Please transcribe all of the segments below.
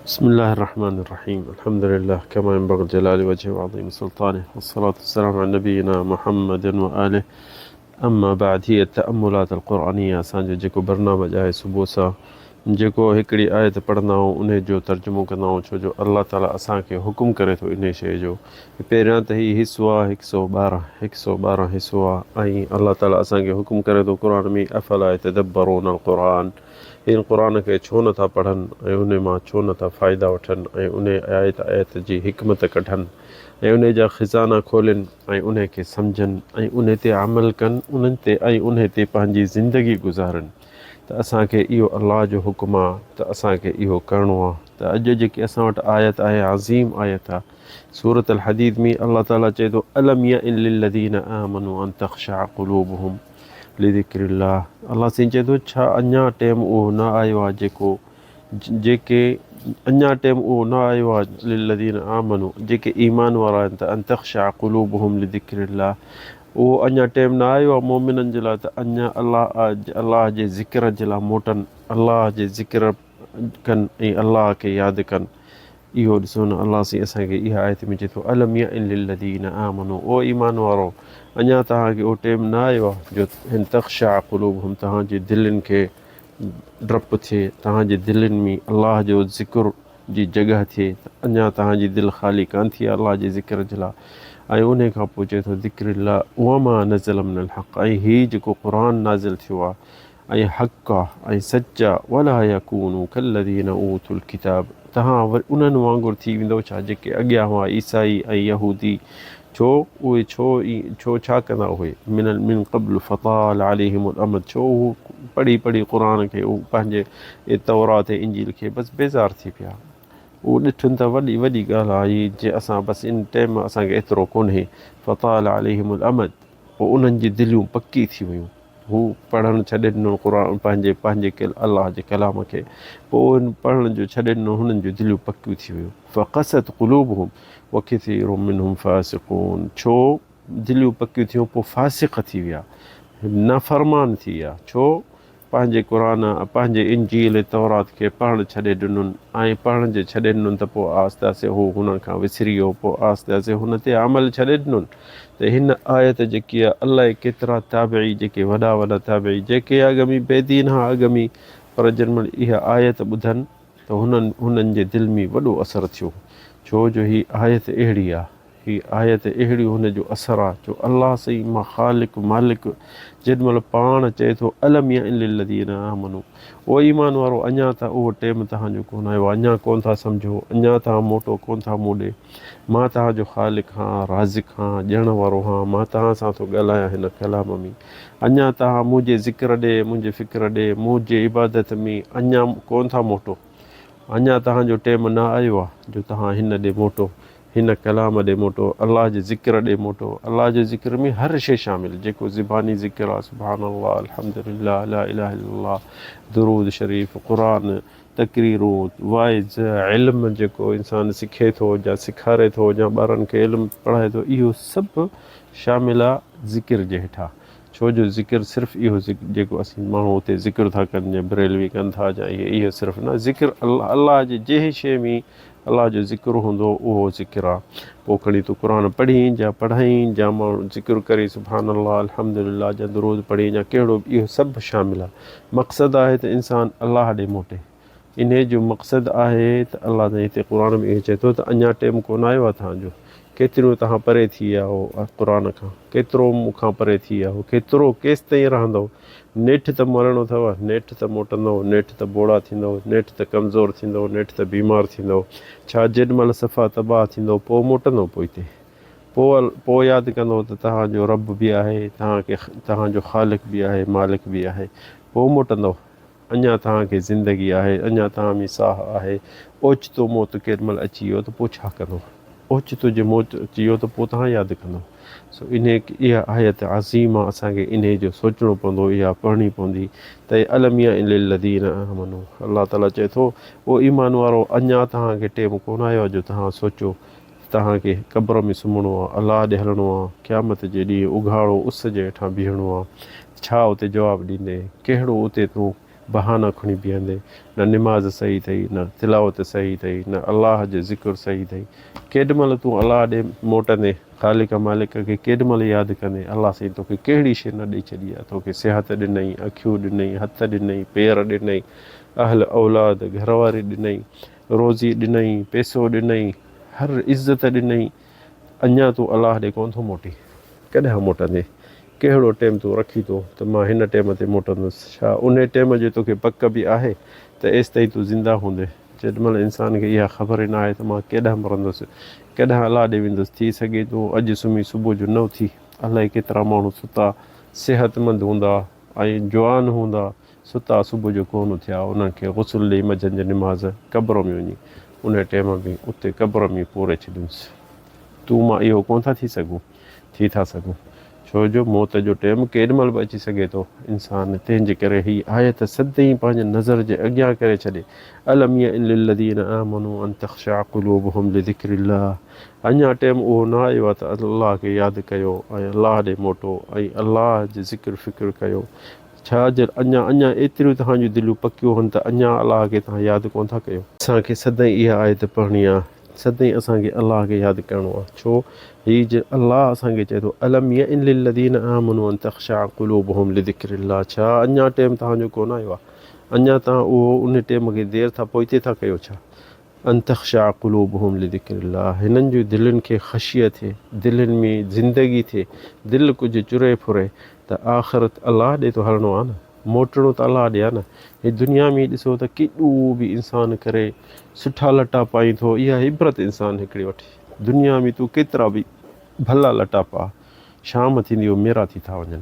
بسم الله الرحمن الرحيم الحمد لله كما ينبغي لجلال وجهه وعظيم سلطانه والصلاة والسلام على نبينا محمد وآله اما بعد هي التأملات القرآنية اسان جو جيڪو برنامج آهي صبح سان جيڪو هڪڙي آيت پڙهندا آهيون انهي جو ترجمو ڪندا آهيون ڇو جو الله تعالي اسان کي حڪم ڪري ٿو انهي شيء جو پهريان ته هي حصو آهي هڪ سو ٻارهن هڪ سو ٻارهن حصو آهي ۽ الله تعالي اسان کي حڪم ڪري ٿو قرآن ۾ افلا يتدبرون القرآن هن قرآن کي ڇو نه ٿا پڙهن ۽ انهي مان ڇو نه ٿا فائدا وٺن ۽ انهي آيت آيت جي حڪمت ڪڍن ۽ انهي جا خزانا کولين ۽ انهي کي سمجهن ۽ انهي تي عمل ڪن انهن تي ۽ انهي تي پنهنجي زندگي گذارن ته اسان کي اهو الله جو حڪم آ ته اسان کي اهو ڪرڻو آ ته اڄ جيڪي اسان وٽ آيت آهي عظيم آيت آ سورة الحديد ۾ الله تعالي چئي ٿو الم يئن للذين آمنوا ان تخشع قلوبهم لذڪر الله الله سائين چئي ٿو ڇا اڃا ٽيم اهو نه آيو آ جيڪو جيڪي اڃا ٽيم اهو نه آيو آ للذين آمنوا جيڪي ايمان وارا آهن ته ان تخشع قلوبهم لذڪر الله اهو اڃا ٽيم نه آيو آ مؤمنن جي لاء ته اڃا الله الله جي ذڪر جي لاء موٽن الله جي ذڪر ڪن ۽ الله کي ياد ڪن اهو ڏسو نه الله سائين اسان کي اها آيت ۾ چئي ٿو الم يئن للذين آمنوا او ايمان وارو اڃا توهان کي اهو ٽيم نه آيو آ جو ان تخشع قلوبهم توهان جي دلين کي ڊپ ٿئي توهان جي دلين ۾ الله جو ذڪر جي جڳهه ٿئي ته اڃا توهان جي دل خالي ڪانه ٿي آهي الله جي ذڪر جي لاء ۽ انهي کان پوء چئي ٿو ذڪر الله وما نزل من الحق ۽ هي جيڪو قرآن نازل ٿيو آهي ۽ حق آهي ۽ سچ آهي ولا يڪونوا ڪالذين اوتوا الڪتاب توهان وري انهن وانگر ٿي ويندؤ ڇا جيڪي اڳيان هئا عيسائي ۽ يهودي ڇو اهي ڇو ڇو ڇا ڪندا اهي من من قبل فطال عليهم الامد ڇو هو پڙهي پڙهي قرآن کي هو پنهنجي تورات ۽ انجيل کي بس بيزار ٿي پيا اهو ڏٺن ته وڏي وڏي ڳالهه آهي جي اسان بس ان ٽيم اسان کي ايترو ڪونهي فطال عليهم الامد پوء انهن جي دليون پڪي ٿي ويون هو پڙهڻ ڇڏي ڏنو قرآن پنهنجي پنهنجي ڪل الله جي ڪلام کي پوء هن پڙهڻ جو ڇڏي ڏنو هنن جون دليون پڪيون ٿي ويون فقست قلوبهم وڪثير منهم فاسقون ڇو دليون پڪيون ٿيون پوء فاسق ٿي ويا نافرمان ٿي ويا ڇو پنهنجي قرآن پنهنجي انجيل ۽ تورات کي پڙهڻ ڇڏي ڏنن ۽ پڙهڻ جي ڇڏي ڏنن ته پوء آهستي آهستي هو هنن کان وسري ويو پوء آهستي آهستي هن تي عمل ڇڏي ڏنن ته هن آيت جيڪي آ الائي ڪيترا تابعي جيڪي وڏا وڏا تابعي جيڪي اڳ ۾ بي دين ها اڳ ۾ پر جن مهل اها آيت ٻڌن ته هنن هنن جي دل ۾ وڏو اثر ٿيو ڇو جو هي آيت اهڙي آ هي آيت اهڙي هن جو اثر آ جو الله سائين مان خالق مالڪ جيڏ مهل پاڻ چئي ٿو الم يئن للذين آمنو او ايمان وارو اڃا ته اهو ٽيم توهان جو ڪونه آيو آ اڃا ڪونه ٿا سمجهو اڃا توهان موٽو ڪونه ٿا مون ڏي مان توهان جو خالق هان رازق هان ڏيڻ وارو هان مان توهان سان ٿو ڳالهايان هن ڪلام ۾ اڃا توهان منهنجي ذڪر ڏي منهنجي فڪر ڏي منهنجي عبادت ۾ اڃا ڪونه ٿا موٽو اڃا توهان جو ٽيم نه آيو آ جو توهان هن ڏي موٽو هن ڪلام ڏي موٽو، الله جي ذڪر ڏي موٽو، الله جي ذڪر ۾ هر شيء شامل، جيڪو زباني ذڪر آ، سبحان الله، الحمد لله، لا اله الا الله، درود شريف، قرآن، تقريرون، واعظ، علم جيڪو انسان سکي ٿو يا سيکاري ٿو يا ٻارن کي علم پڙهائي ٿو، اهو سڀ شامل آ ذڪر جي هيٺان، ڇو جو ذڪر صرف اهو جيڪو اسين ماڻهو اتي ذڪر ٿا ڪن يا بريلوي ڪن ٿا يا اهي اهو صرف نه ذڪر الله الله جي جنهن شيء ۾ الله جو ذڪر هوندو اهو ذڪر آ پوء کڻي تون قرآن پڙهين يا پڙهائين يا ماڻهو ذڪر ڪري سبحان الله الحمد لله يا درود پڙهين يا ڪهڙو به اهو سڀ شامل آ مقصد آهي ته انسان الله ڏي موٽي انهي جو مقصد آهي ته الله سائين هتي قرآن ۾ اهو چئي ٿو ته اڃا ٽيم ڪونه آيو آ توهان جو ڪيتريون توهان پري ٿي ويا آهو قرآن کان ڪيترو مون کان پري ٿي ويا آهو ڪيترو ڪيستائين رهندؤ نيٺ ته مرڻو اٿو، نيٺ ته موٽندؤ، نيٺ ته ٻوڙا ٿيندؤ، نيٺ ته ڪمزور ٿيندؤ، نيٺ ته بيمار ٿيندؤ. ڇا جيڏ مهل صفا تباهه ٿيندؤ پوء موٽندؤ پوئتي؟ پوء پوء ياد ڪندؤ ته توهان جو رب به آهي، توهان کي توهان جو خالق به آهي، مالڪ به آهي. پوء موٽندؤ؟ اڃا توهان کي زندگي آهي، اڃا توهان ۾ ساهه آهي. اوچتو موت ڪيڏ مهل اچي ويو ته پوء ڇا ڪندؤ؟ اوچتو جي موت اچي ويو ته پوء توهان ياد ڪندؤ. سو انهيء اها آيت عظيم آ اسان کي انهيء جو سوچڻو پوندو اها پڙهڻي پوندي ته الم يئن للذين آمنوا الله تعاليٰ چئي ٿو او ايمان وارؤ اڃا توهان کي ٽيم ڪونه آيو آ جو توهان سوچو ته توهان کي قبر ۾ سمهڻو آ الله ڏي هلڻو آ قيامت جي ڏينهن اگهاڙو اس جي هيٺان بيهڻو آ ڇا اتي جواب ڏيندين ڪهڙو اتي تون بهانا کڻي بيهندين، نه نماز صحيح اٿئي، نه تلاوت صحيح اٿئي، نه الله جو ذڪر صحيح اٿئي. ڪيڏ مهل تون الله ڏي موٽندين، خالق مالڪ کي ڪيڏ مهل ياد ڪندين، الله سائين توکي ڪهڙي شيء نه ڏئي ڇڏي آهي، توکي صحت ڏنئي، اکيون ڏنئي، هٿ ڏنئي، پير ڏنئي، اهل اولاد، گهر واري ڏنئي، روزي ڏنئي، پئسو ڏنئي، هر عزت ڏنئي، اڃا تون الله ڏي ڪونه ٿو موٽين، ڪڏهن موٽندين؟ ڪهڙو ٽيم تون رکين ٿو ته مان هن ٽيم تي موٽندس؟ ڇا انهي ٽيم جي توکي پڪ به آهي ته ايستائين تون زنده هوندين؟ جيڏي مهل انسان کي اها خبر ئي نه آهي ته مان ڪيڏانهن مرندس، ڪڏهن الله ڏي ويندس، ٿي سگهي ٿو اڄ سمهي صبح جو نه اٿي. الائي ڪيترا ماڻهو ستا صحتمند هوندا ۽ جوان هوندا، ستا صبح جو ڪونه اٿيا، انهن کي غسل ڏئي منجهند جي نماز قبر ۾ وڃي انهي ٽيم به اتي قبر ۾ پوري ڇڏيونس. تون مان اهو ڪونه ٿا ٿي سگهون؟ ٿي ٿا سگهون. ڇو جو موت جو ٽيم ڪيڏ مهل به اچي سگهي ٿو. انسان تنهن جي ڪري هي آيت سدائين پنهنجي نظر جي اڳيان ڪري ڇڏي، الم يئن للذين آمنوا ان تخشع قلوبهم لذڪر الله اڃا ٽيم اهو نه آيو آهي ته الله کي ياد ڪيو ۽ الله ڏي موٽو ۽ الله جي ذڪر فڪر ڪيو. ڇا جي اڃا اڃا ايتريون توهان جون دليون پڪيون هن ته اڃا الله کي توهان ياد ڪونه ٿا ڪيو؟ اسان کي سدائين اها آيت پڙهڻي آهي، سدائين اسان کي الله کي ياد ڪرڻو آهي، ڇو هي جي الله اسان کي چئي ٿو الم يئن للذين آمنوا ان تخشع قلوبهم لذڪر الله ڇا اڃا ٽيم توهان جو ڪونه آيو آهي؟ اڃا توهان اهو ان ٽيم کي دير ٿا پوئتي ٿا ڪيو ڇا؟ ان تخشع قلوبهم لذڪر الله هنن جون دلين کي خشيء ٿئي، دلين ۾ زندگي ٿئي، دل ڪجهه چري ڦري ته آخرت الله ڏي ٿو هلڻو آهي نه، موٽڻو ته الله ڏي آهي نه. هي دنيا ۾ ڏسو ته ڪيڏو به انسان ڪري سٺا لٽا پائين ٿو، اها عبرت انسان هڪڙي وٺي. دنيا ۾ تون ڪيترا به ڀلا لٽا پاء، شام ٿيندي اهي ميرا ٿي ٿا وڃن.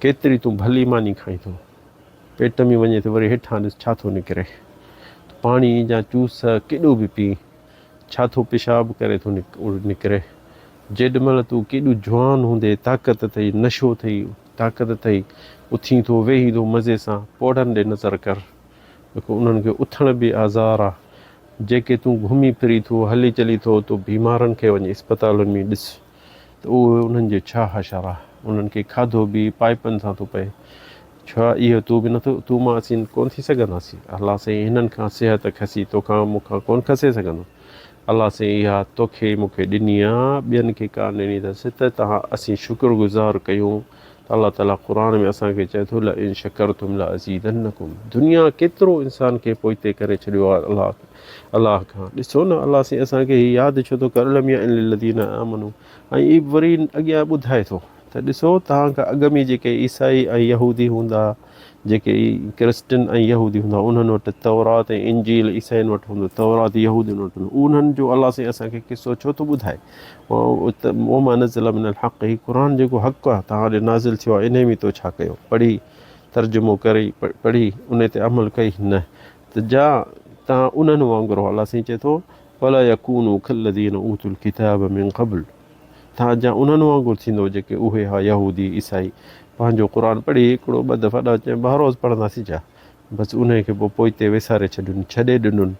ڪيتري تون ڀلي ماني کائين ٿو. پيٽ ۾ وڃي ته وري هيٺان ڏس ڇا ٿو نڪري. پاڻي جا چوس ڪيڏو به پي، ڇا ٿو پيشاب ڪري ٿو نڪري. جيڏ مهل تون ڪيڏو جوان هوندي، طاقت اٿئي، نشو اٿئي، طاقت اٿئي، اٿين ٿو، ويهين ٿو مزي سان، پوڙهن ڏي نظر ڪر. جيڪو انهن کي اٿڻ به آزار آ. جيڪي تون گهمي ڦري ٿو، هلي چلي ٿو، تو بيمارن کي وڃي اسپتالن ۾ ڏس. ته اهي انهن جو ڇا حشر آ؟ انهن کي کاڌو به پائپن سان ٿو پئي. ڇا اهو تون به نٿو، تون مان اسين ڪونه ٿي سگهنداسين؟ الله سائين هنن کان صحت کسي توکان مون کان ڪونه کسي سگهندو. الله سائين اها توکي مون کي ڏني آ، ٻين کي ڪانه ڏني اٿس ته توهان اسين شڪر گذار ڪيون ته الله تعاليٰ قرآن ۾ اسان کي چئي ٿو لئن شڪرتم لازيدنڪم دنيا ڪيترو انسان کي پوئتي ڪري ڇڏيو آهي الله الله کان ڏسو نه الله سائين اسان کي هي ياد ڇو ٿو ڪري الم يعن للذين آمنوا ۽ هي وري اڳيان ٻڌائي ٿو ته ڏسو توهان کان اڳ ۾ جيڪي عيسائي ۽ يهودي هوندا جيڪي ڪرسچن ۽ يهودي هوندا انهن وٽ تورات ۽ انجيل عيسائين وٽ هوندو تورات يهودين وٽ هوندو انهن جو الله سائين اسان کي قصو ڇو ٿو ٻڌائي وما نزل من الحق هي قرآن جيڪو حق آهي توهان ڏي نازل ٿيو آهي انهي ۾ تو ڇا ڪيو پڙهي ترجمو ڪري پڙهي ان تي عمل ڪئي نه ته جا توهان انهن وانگر هئا الله سائين چئي ٿو ولا يڪونوا ڪالذين اوتوا الڪتاب من قبل توهان جا انهن وانگر ٿيندو جيڪي اهي ها يهودي عيسائي پنهنجو قرآن پڙهي هڪڙو ٻه دفعا ڏهه چئين بهروز روز پڙهنداسين ڇا بس انهي کي پوء پوئتي وساري ڇڏين ڇڏي ڏنن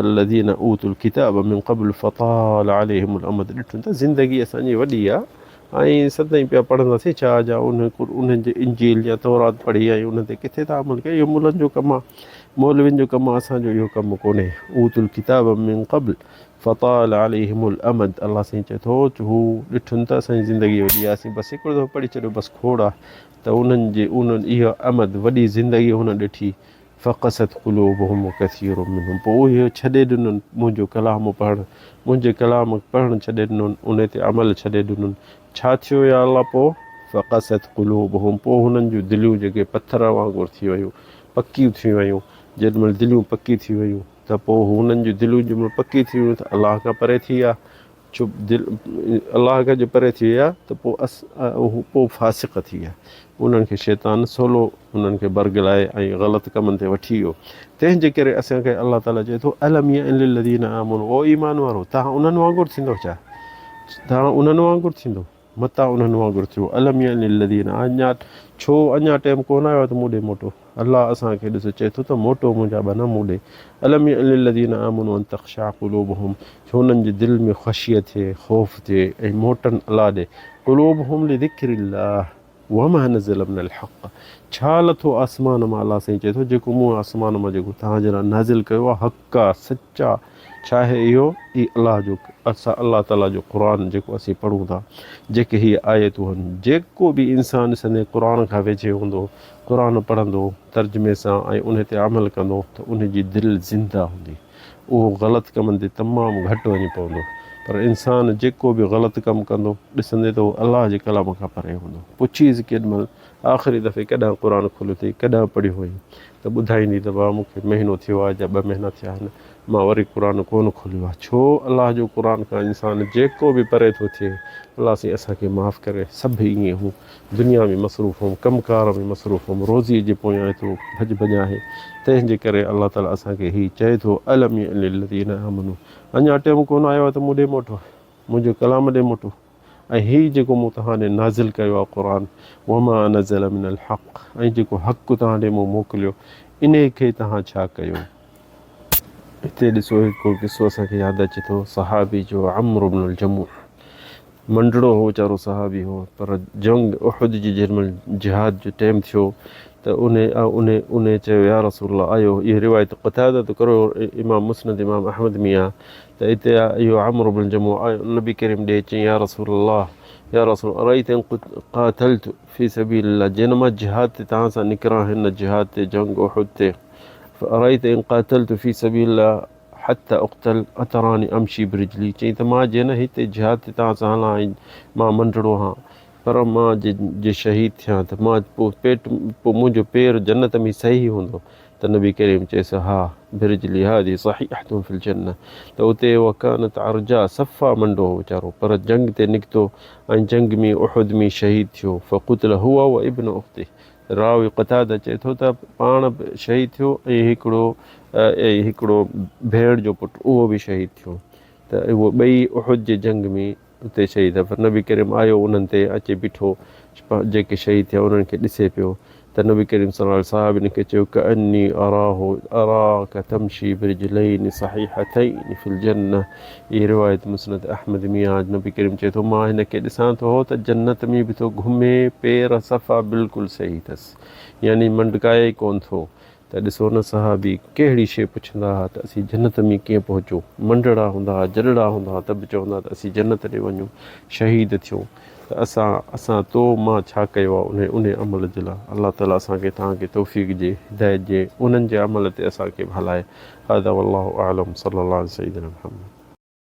الذين اوتوا الڪتاب من قبل فطال عليهم الامد ڏٺن ته زندگي اسان جي وڏي آ ۽ سدائين پيا پڙهنداسين ڇا جا انهن جي انجيل يا تورات پڙهي ۽ انهن تي ڪٿي ٿا عمل ڪيون اهو ملن جو ڪم آ مولوين جو ڪم آ اسان جو اهو ڪم ڪونهي اوتوا الڪتاب من قبل فطال عليهم الامد الله سائين چئي ٿو هو ڏٺن ته اسان جي زندگي وڏي آ اسين بس هڪڙو دفعو پڙهي ڇڏيو بس کوڙ آ ته انهن جي انهن اها امد وڏي زندگي هنن ڏٺي فقست قلوبهم وڪثير منهم پوء اهي ڇڏي ڏنن منهنجو ڪلام پڙهڻ، منهنجي ڪلام پڙهڻ ڇڏي ڏنن، انهي تي عمل ڇڏي ڏنن، ڇا ٿيو يا الله پوء فقست قلوبهم پوء هنن جون دليون جيڪي پٿر وانگر ٿي ويون، پڪيون ٿي ويون، جيڏي مهل دليون پڪي ٿي ويون ته پوء هنن جون دليون جنهن مهل پڪي ٿي ويون ته الله کان پري ٿي ويا، ڇو دل الله کان جو پري ٿي ويا ته پوء پوء فاسق ٿي ويا. انهن کي شيطان سولو انهن کي برغلائي ۽ غلط ڪمن تي وٺي ويو. تنهن جي ڪري اسان کي الله تعاليٰ چئي ٿو الم يئن للذين آمنوا او ايمان وارو توهان انهن وانگر ٿيندو ڇا؟ توهان انهن وانگر ٿيندو؟ متان انهن وانگر ٿيو. الم يئن للذين اڃا ڇو اڃا ٽيم ڪونه آيو آهي ته مون ڏي موٽو. الله اسان کي ڏس چئي ٿو ته موٽو منهنجا ٻانها مون ڏي. الم يئن للذين آمنوا ان تخشع قلوبهم ڇو انهن جي دل ۾ خشيء ٿئي، خوف ٿئي ۽ موٽن الله ڏي. قلوبهم لذڪر الله. وما نزل من الحق ڇا لٿو آسمان مان الله سائين چئي ٿو جيڪو مون آسمان مان جيڪو توهان جي لاء نازل ڪيو آهي حق آهي سچ آهي ڇا آهي اهو اي الله جو اسان الله تعالي جو قرآن جيڪو اسين پڙهون ٿا جيڪي هي آيتون آهن جيڪو به انسان سندي قرآن کان ويجهي هوندو قرآن پڙهندو ترجمي سان ۽ ان تي عمل ڪندو ته ان جي دل زنده هوندي اهو غلط ڪمن تي تمام گهٽ وڃي پوندو پر انسان جيڪو به غلط ڪم ڪندو ڏسندي ته اهو الله جي ڪلام کان پري هوندو. پڇيس ڪيڏ مهل آخري دفعي ڪڏهن قرآن کوليو اٿئي ڪڏهن پڙهيو هئين ته ٻڌائيندي ته بابا مون کي مهينو ٿيو آهي يا ٻه مهينا ٿيا آهن مان وري قرآن ڪونه کوليو آهي ڇو الله جو قرآن کان انسان جيڪو به پري ٿو ٿئي الله سائين اسان کي معاف ڪري سڀ ائين هون دنيا ۾ مصروف هئم، ڪم ڪار ۾ مصروف هئم، روزيء جي پويان ايترو ڀڄ ڀڄ آهي، تنهن جي ڪري الله تعاليٰ اسان کي هي چئي ٿو، الم يئن للذين آمنوا اڃا ٽيم ڪونه آيو آهي ته مون ڏي موٽو، منهنجي ڪلام ڏي موٽو ۽ هي جيڪو مون توهان ڏي نازل ڪيو آهي قرآن، وما نزل من الحق ۽ جيڪو حق توهان ڏي مون موڪليو، انهي کي توهان ڇا ڪيو؟ هتي ڏسو هڪ قصو اسان کي ياد اچي ٿو، صحابي جو عمرو بن الجموح منڊڙو هو ويچارو صحابي هو پر جنگ احد جي جنهن مهل جهاد جو ٽيم ٿيو ته انهي انهي انهي چيو يا رسول الله آيو اها روايت قتاده ته ڪرو امام مسند امام احمد ۾ آ ته اتي اهو عمرو بن جموع آيو نبي ڪريم ڏي چيائين يا رسول الله يا رسول ارايت ان قاتلت في سبيل الله جنهن مان جهاد تي توهان سان نڪران هن جهاد تي جنگ احد تي فارايت ان قاتلت في سبيل الله حتي اقتل اتراني امشي برجلي چيائين ته مان جي نه هتي جهاد تي توهان سان هلان ۽ مان منڊڙو هان پر مان جي جي شهيد ٿيان ته مان پوء پيٽ پوء منهنجو پير جنت ۾ صحيح هوندو ته نبي ڪريم چيس ها برجلي هذه صحيحة في الجنة ته اتي وڪانت عرجاء صفا منڊو هو ويچارو پر جنگ تي نڪتو ۽ جنگ ۾ احد ۾ شهيد ٿيو فقتل هو وابن اخته راوي قتاده چئي ٿو ته پاڻ به شهيد ٿيو ۽ هڪڙو ۽ هڪڙو ڀيڻ جو پٽ اهو به شهيد ٿيو ته اهو ٻئي احد جي جنگ ۾ اتي شهيد ٿيا پر نبي ڪريم آيو انهن تي اچي بيٺو جيڪي شهيد ٿيا انهن کي ڏسي پيو ته نبي ڪريم صلي الله عليه صحابين کي چيو ڪأني اراه اراک تمشي برجلين صحيحتين في الجنه هي روايت مسند احمد ۾ آهي نبي ڪريم چئي ٿو مان هن کي ڏسان ٿو ته جنت ۾ به ٿو گهمي پير صفا بلڪل صحيح اٿس يعني منڊڪائي ئي ڪونه ٿو ته ڏسو نه صحابي ڪهڙي شيء پڇندا ها ته اسين جنت ۾ ڪيئن پهچون منڊڙا هوندا ها جڏڙا هوندا ها ته به چوندا ته اسين جنت ڏي وڃون شهيد ٿيون ته اسان اسان تو مان ڇا ڪيو آهي انهي انهي عمل جي لاء الله تعالي اسان کي توهان کي توفيق جي هدايت جي انهن جي عمل تي اسان کي به هلائي هذا والله اعلم صلي الله علي سيدنا محمد.